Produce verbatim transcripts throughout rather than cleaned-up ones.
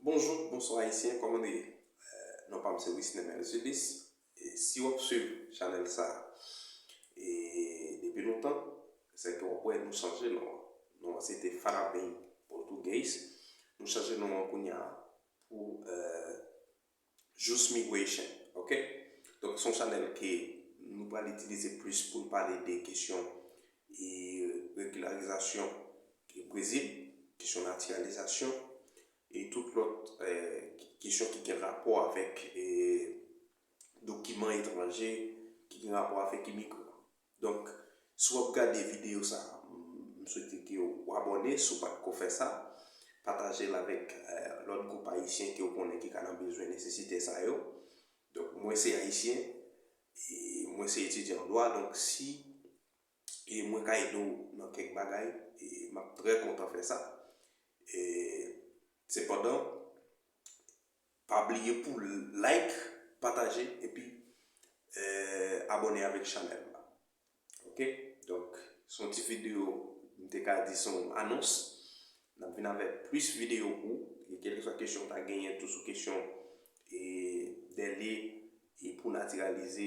Bonjou, bonswa Ayisyen, kòman nou ye? Eh, non pa m se Wisner Melzulis. E si w ap swiv chanèl sa e depi lontan, se ke w ap wè nou chanje non an. Non an se te Farabeen Português. Nou chanje non an kounye a pou eh, Jus Migration, ok? Donk se yon chanèl ke nou pral itilize plis pou n pale de kesyon e regilarizasyon e Brezil, kesyon natiralizasyon e tout lòt eh, kesyon ki gen rapò avèk eh, dokiman etranje, ki gen rapò avèk imigran. Donk, si w ap gade videyo sa, m swete ke w abòne si w pa t ko fè sa, pataje l avèk eh, lòt gwoup ayisyen ke w konnen ki ka nan bezwen nesesite sa yo. Donk, mwen se ayisyen, e mwen se etidyan an dwa, donk si e mwen ka ede w nan kèk bagay, e m ap trè kontan fè sa. E, sepandan, pa bliye pou like, pataje, epi eh, abòne avèk chanèl la. Ok? Donk, se yon ti videyo, m te ka di se yon anons. N ap vin avèk plis videyo pou ou. E kèlkeswa kesyon w ta genyen tou sou kesyon e dèle e pou natiralize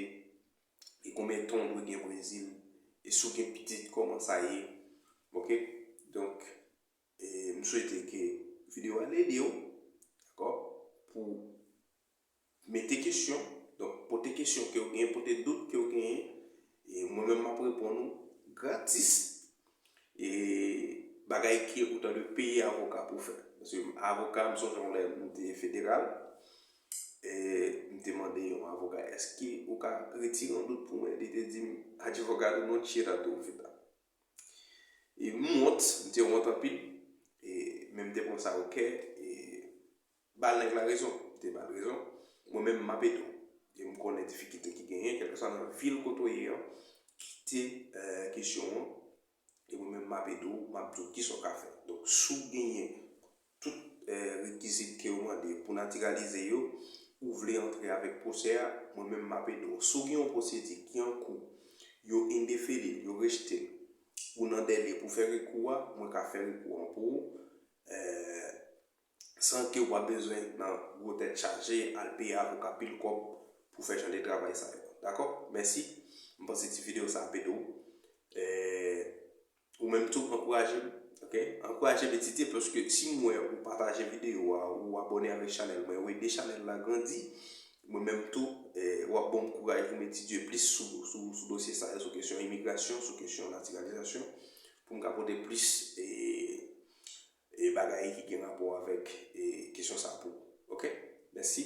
e konbyen tan w dwe gen Brezil e si w gen pitit kòman sa ye. Ok? Donk, e m swete ke videyo a ede w, dakò, pou mete kesyon, donk pote kesyon ke w genyen, pote dout ke w genyen, e mwen menm m ap reponn ou gratis. E bagay ki otan de peye avoka pou fè. Paske avoka, m sonje yon lè m te federal, e m te mande yon avoka, èske ou ka retire yon dout pou mwen? Li te di m, advogado non c'è la dúvida. E m wont, m te wont anpil, e men m te pran sa o kè, e ba l nèg la rezon, m te ba l rezon. Mwen menm m ap ede w. E m konnen difikilte ki genyen, kèlkeswa nan vil kote w ye an, kite eh, kesyon an, e mwen menm m ap ede w, m ap di w kisa w ka fè. Donk, si w genyen tout eh, rekizit ke yo mande pou natiralize yo, ou vle antre avèk pwosè a, mwen menm m ap ede w. Si w gen yon pwosedi ki an kou, yo endefere l, yo rejte l, ou nan dèle pou fè rekou a, mwen ka fè rekou an pou ou, eh, san ke w pa bezwen nan gwo tèt chaje, al peye avoka pil kòb pou fè jan de travay sa yo. Dakò? Mèsi. M panse ti videyo sa ap ede w. Eh, ou menm tou ankouraje m, ok? Ankouraje m etidye, paske si m wè ou pataje videyo a, ou abòne avèk chanèl mwen, ou ede chanèl la grandi, mwen menm tou, eh, w ap ban m kouraj pou m etidye plis sou, sou, sou dosye sa yo, sou kesyon imigrasyon, sou kesyon natiralizasyon, pou m ka pote plis e, e bagay ki gen rapò avèk e kesyon sa pou ou. Ok? Mèsi.